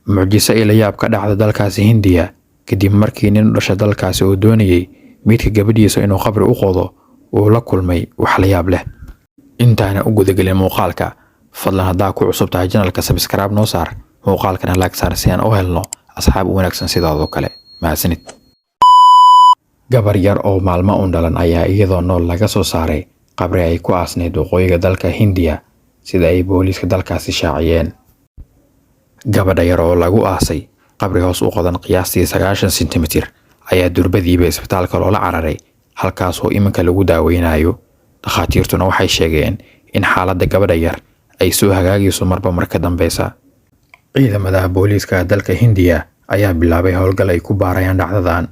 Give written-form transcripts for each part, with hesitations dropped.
Mucjiso ila yaab ka dhacda dalkaasi Hindiya kadib markii nin u dhashay dalkaasi oo doonayay meydka gabadhiisa inuu qabri u qodo uu la kulmay wax la yaab leh. Intaana u gudagelin muuqaalka, fadlan haddaa ku cusub tahay channelka, subscribe noo saar, muuqaalkana like saar si aan u helno asxaab u wanaagsan sidaadoo kale. Mahadsanid. Gabar yar oo maalmo un dhalan ayaa iyadoo nool laga soo saaray qabri ay ku aasnayd waqooyiga dalka Hindiya, sida ay booliiska dalkaasi shaaciyeen. Gabadha yar oo lagu aasay qabri hoos u qodan qiyaastii 90 sentimitir ayaa durbadiiba isbitaalka loola cararay, halkaasoo iminka lagu daaweynayo. Dhakhaatiirtuna waxay sheegeen in xaaladda gabadha yar ay soo hagaagayso marba marka dambeysa. Ciidamada booliiska dalka Hindiya ayaa bilaabay howlgal ay ku baarayaan dhacdadan.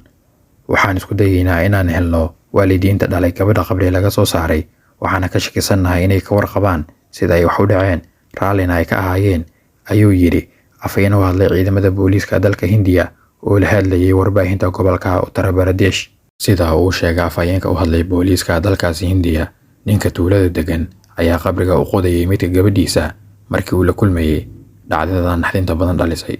"Waxaan isku dayeynaa inaan helno waalidiinta dhalay gabadha qabri laga soo saaray, waxaana ka shakisannahay inay ka warqabaan sida ay wax u dhaceen, raallina ay ka ahaayeen," ayuu yidhi afhayeen u hadlay ciidamada booliiska dalka Hindiya oo la hadlayay warbaahinta gobolka Uttar Pradesh. Sida uu sheegay afhayeenka u hadlay booliiska dalkaasi Hindiya, ninka tuulada degan ayaa qabriga u qodayay meydka gabadhiisa markii uu la kulmayay dhacdadan naxdinta badan dhalisay.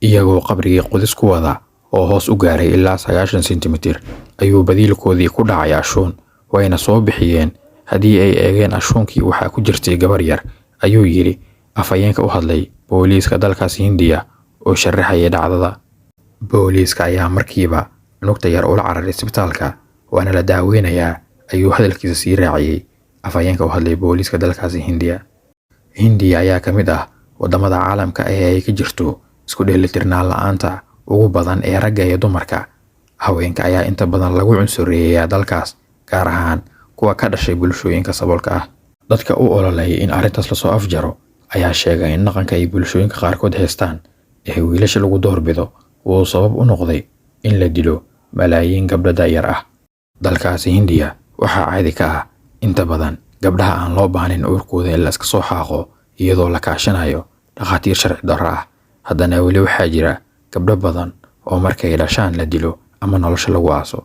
Iyagoo qabrigii qodis ku wada oo hoos u gaaray ilaa 90 sentimitir ayuu badiilkoodii ku dhacay ashuun, wayna soo bixiyeen. Haddii ay eegeen ashuunkii, waxaa ku jirtay gabar yar, ayuu yidhi afhayeenka u hadlay booliiska dalkaasi Hindiya oo sharaxayay dhacdada. Booliiska ayaa markiiba cunugta yar ula cararay isbitaalka, waana la daaweynayaa, ayuu hadalkiisa sii raaciyey afhayeenka u hadlay booliiska dalkaasi Hindiya. Hindiya ayaa ka mid ah wadamada caalamka ee ay ka jirto isku dheelitirnaan la'aanta ugu badan ee ragga iyo dumarka. Haweenka ayaa inta badan lagu cunsureeyaa dalkaas, gaar ahaan kuwa ka dhashay bulshooyinka saboolka ah. Dadka u ololeeya in arrintaas lasoo afjaro ayaa sheegay in dhaqanka ay bulshooyinka qaarkood haystaan ee wiilasha lagu doorbido uu sabab u noqday in la dilo malaayiin gabdho da'yar ah. Dalkaasi Hindiya waxaa caadi ka ah inta badan gabdhaha aan loo baahnayn uurkooda in la iska soo xaaqo iyadoo la kaashanayo dhakhaatiir sharci darro ah. Haddana weli waxaa jira gabdho badan oo markay dhashaan la dilo ama nolosha lagu aaso.